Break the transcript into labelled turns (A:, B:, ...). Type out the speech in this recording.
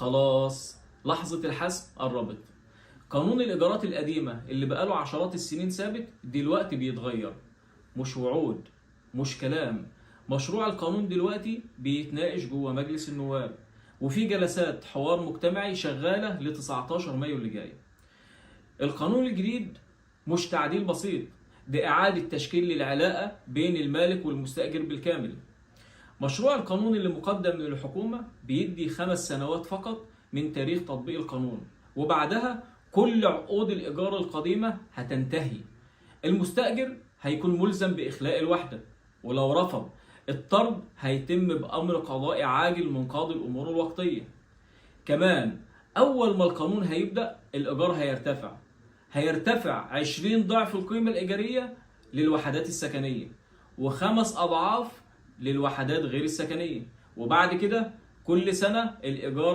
A: خلاص لحظة الحسم قربت. قانون الإيجارات القديمة اللي بقاله عشرات السنين ثابت دلوقتي بيتغير. مش وعود، مش كلام. مشروع القانون دلوقتي بيتناقش جوه مجلس النواب، وفي جلسات حوار مجتمعي شغالة ل 19 مايو اللي جاي. القانون الجديد مش تعديل بسيط، ده إعادة تشكيل للعلاقة بين المالك والمستأجر بالكامل. مشروع القانون اللي مقدم للحكومة بيدي 5 سنوات فقط من تاريخ تطبيق القانون، وبعدها كل عقود الإيجار القديمة هتنتهي. المستأجر هيكون ملزم بإخلاء الوحدة، ولو رفض الطرد هيتم بأمر قضائي عاجل من قاضي الأمور الوقتية. كمان أول ما القانون هيبدأ الإيجار هيرتفع 20 ضعف القيمة الإيجارية للوحدات السكنية، و5 أضعاف للوحدات غير السكنية، وبعد كده كل سنة الإيجار